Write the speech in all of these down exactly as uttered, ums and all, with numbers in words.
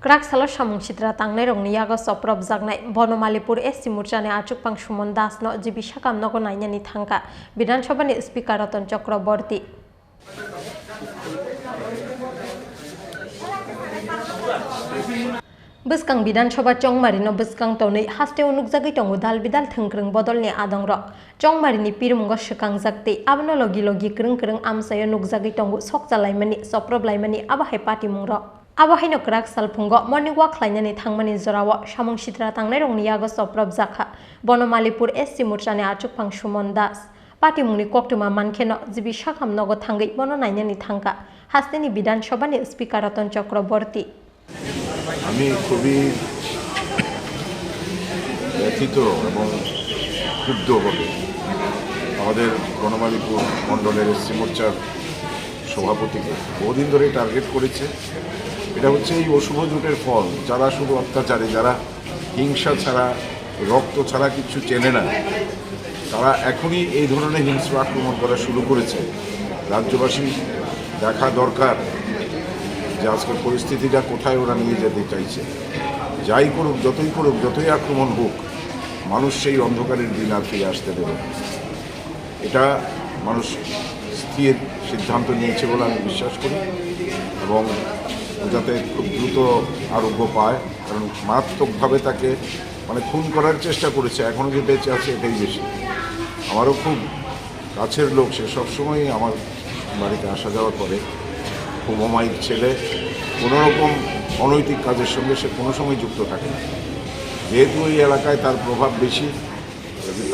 Kwrak salo samung sitra tangnairokni yago chopropjaknai Bonomalipur S C Morchani achukphang Suman Das no G B sakam nogo nainani thangkha Bidhan Sabhani Speaker Ratan Chakraborty. Bwskang Bidhan Sabha chongmari no bwskang tonwi hasteo nukjagwi tongo dal bidal thwngkwrwng bodolni adongrok. Chongmari ni pirmungo swkangjak tei abono logi logi kwrwng kwrwng amchaio nukjagwi tongo sokchalaimani, choproplaimani abo hai patimungrok. Abo haino kwrak salphungo morning walk khlainani thangmani jorao samung sitra tangnairokni yago chopropjakha Bonomalipur S C Morchani achukphang Suman Das. Patimungni koktwma mankheno G B sakam nogo thangwi bono nainani thangkha hasteni Bidhan Sabhani Speaker Ratan Chakraborty. আমি খুবই ব্যথিত এবং ক্ষুব্ধ বটে। আমাদের বনমালীপুর মণ্ডলের এসসি মোর্চার সভাপতিকে বহুদিন ধরে টার্গেট করেছে। এটা হচ্ছে এই অশুভ জোটের ফল। যারা শুধু অত্যাচারী, যারা হিংসা ছাড়া, রক্ত ছাড়া কিচ্ছু চেনে না, তারা এখনই এই ধরনের হিংস্র আক্রমণ করা শুরু করেছে। রাজ্যবাসী দেখা দরকার যে আজকের পরিস্থিতিটা কোথায় ওরা নিয়ে যেতে চাইছে। যাই করুক, যতই করুক, যতই আক্রমণ হোক, মানুষ সেই অন্ধকারের দিন আর ফিরে আসতে দেবে না। এটা মানুষ স্থির সিদ্ধান্ত নিয়েছে বলে আমি বিশ্বাস করি এবং ও যাতে খুব দ্রুত আরোগ্য পায়, কারণ মারাত্মকভাবে তাকে, মানে, খুন করার চেষ্টা করেছে, এখনও যে বেঁচে আছে এটাই বেশি। আমারও খুব কাছের লোক, সে সবসময়ই আমার বাড়িতে আসা যাওয়া করে। খুব অমায়িক ছেলে, কোনো রকম অনৈতিক কাজের সঙ্গে সে কোনো সময় যুক্ত থাকে না। যেহেতু ওই এলাকায় তার প্রভাব বেশি,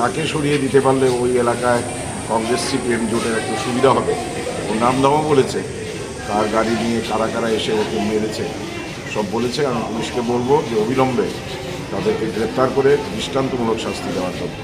তাকে সরিয়ে দিতে পারলে ওই এলাকায় কংগ্রেস সিপিএম জোটের একটু সুবিধা হবে। ও নাম ধামও বলেছে, কার গাড়ি নিয়ে কারা কারা এসে ওকে মেরেছে, সব বলেছে। আমি পুলিশকে বলবো যে অবিলম্বে তাদেরকে গ্রেপ্তার করে দৃষ্টান্তমূলক শাস্তি দেওয়ার জন্য।